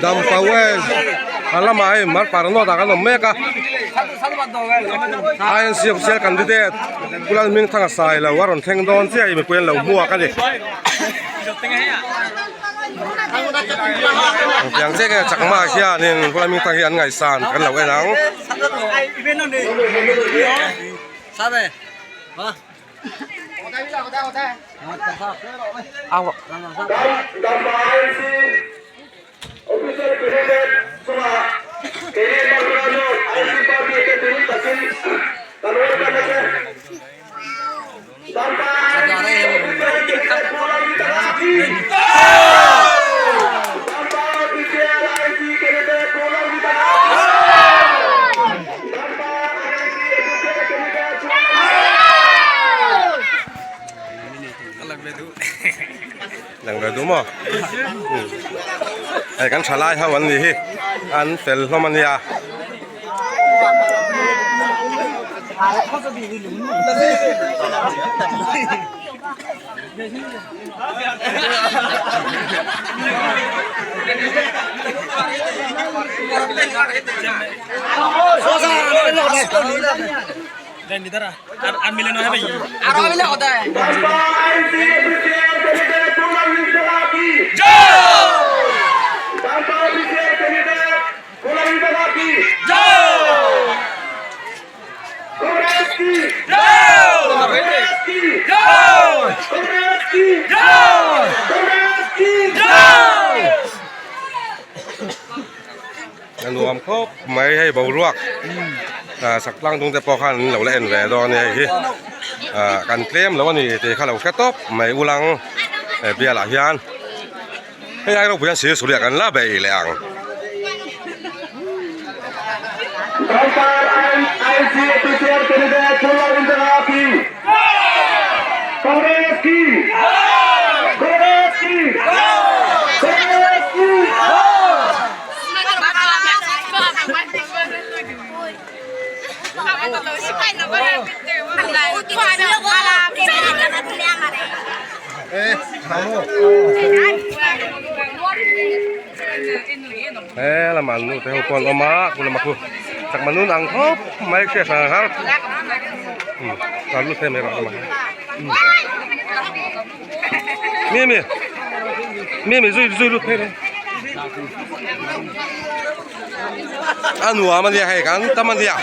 Dampa West a lamah hei Marpara nawt ah kan awm mek a INC official candidate Pu Lalhmingthanga Sailo a rawn thleng dawn chiah a mipui an lo hmuak a ni. Engtiang chiah nge Chakma hianin Pu Lalhmingthanga hi an ngaihsan kan lo en ang. Lang ve duh maw? Hei kan thalai ho an nih hi an fel hlawm a nia. A nuam khawp mai hei boruak ah sak tlang dung te pawh khan an lo la en ve dawn a ni hei hi ah kan tlem lo a ni tih kha lo hre tawp mai ulang he bial ah hian hei ai ropui hian sir suliah kan la bei leh ang. He lamah an nu te ho pawh an awm a khu lamah khu chakma nun ang khawp mai hriat hran har umm lut phei mai rawh lamah hian mi mi mi mi zui zui lut phei mai a nuam a nia hei kan tam a nia.